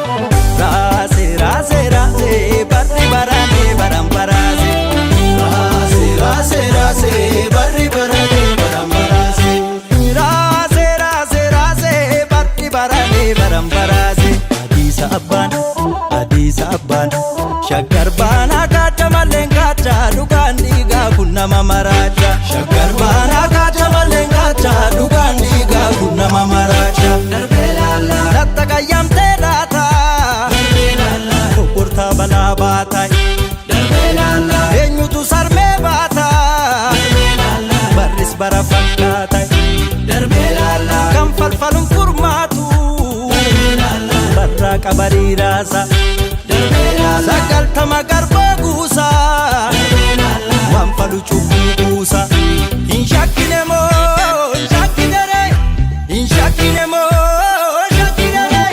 Raase raase raase barri barane baran baraase. Raase raase raase barri barane baran baraase. Raase raase raase barri barane baran baraase. Hadiisa abbaan hadiisa abbaan shaggar baanaa kaacha malleen kaacha dhugaan dhiigaa kun nama maraacha. Shaggar baanaa kaacha malleen kaacha dhugaan dhiigaa kun nama maraacha. Latta qayyamtee laata. Kokkortaa balaa baata. Eenyutu sarmee baata. Barris bara fakkaata. Kan falfaluun furmaatu. Barraa qabarii raasa. 90 garbaa guusa. Waan falu cubbuu kuusa. Hin shakkine moo hin shakkine ree. Hin shakkine moo hin shakkine ree.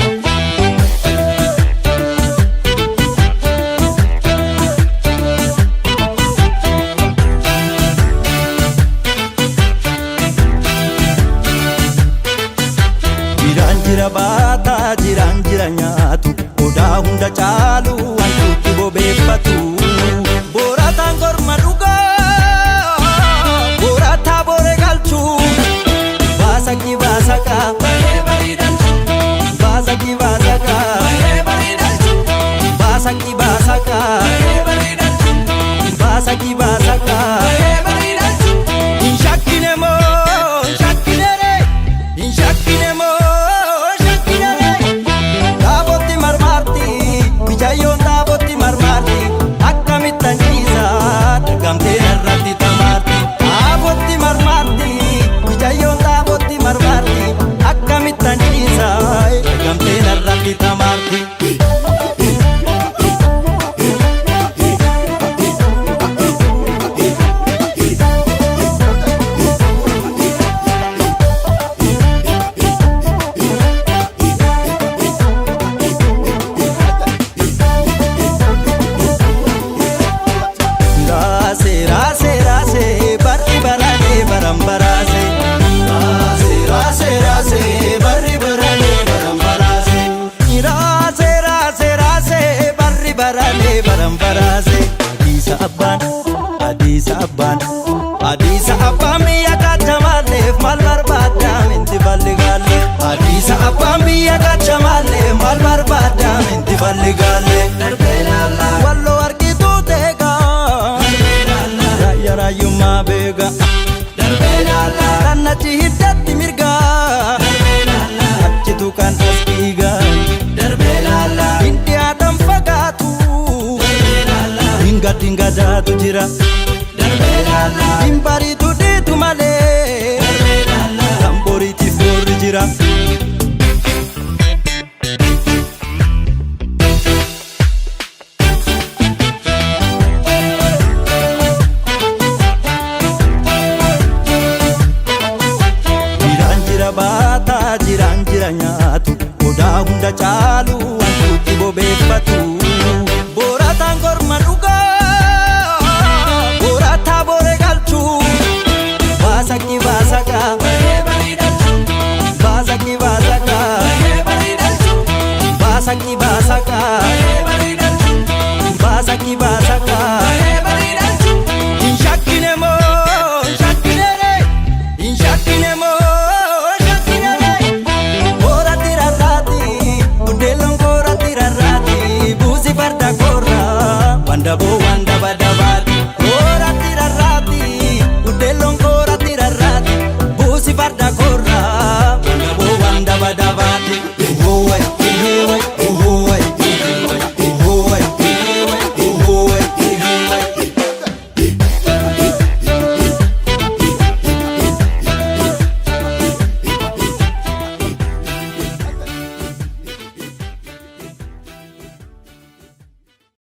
Jiraan jira baataa jiraan jira nyaatu odaa hunda caalu wantuutti bobeeffatu. Boorataan korma dhugaa boorataa boore galchuu baasaqii baasaqaa baasaqii baasaqaa baasaqii baasaqaa baasaqii baasaqaa. Hin shakkine moo hin shakkine ree hin shakkine moo hin shakkine ree. Dhaabotti marmaarti mijayyoon dhaabotti marmaarti akkamittan ciisa dagamtee narratti tamaarti. Dhaabotti marmaarti mijayyoon dhaabotti marmaarti akkamittan ciisa dagamtee narratti tamaarti. Raase raase raase barri barane baran baraase. Raase raase raase barri barane baran baraase. Raase raase raase barri barane baran baraase. Hadiisa abbaan hadiisa abbaan hadiisa abbaan biyya kacha maalleef maal barbaadda minti balli gaalle. Hadiisa abbaan biyya kacha maalleef maal barbaadda minti balli gaalle. Walloo argituu teegaa raayyaa raayyummaa beegaa. Kannachi hiddatti mirgaa achitu kan as dhiigaa. Hindi aadaan fagaatu dinga dinga daatu jira. Hin bariitu dhiitu malee kan boriitiif boorri jira. Jiraan jira baataa jiraan jira nyaatu odaa hunda caalu.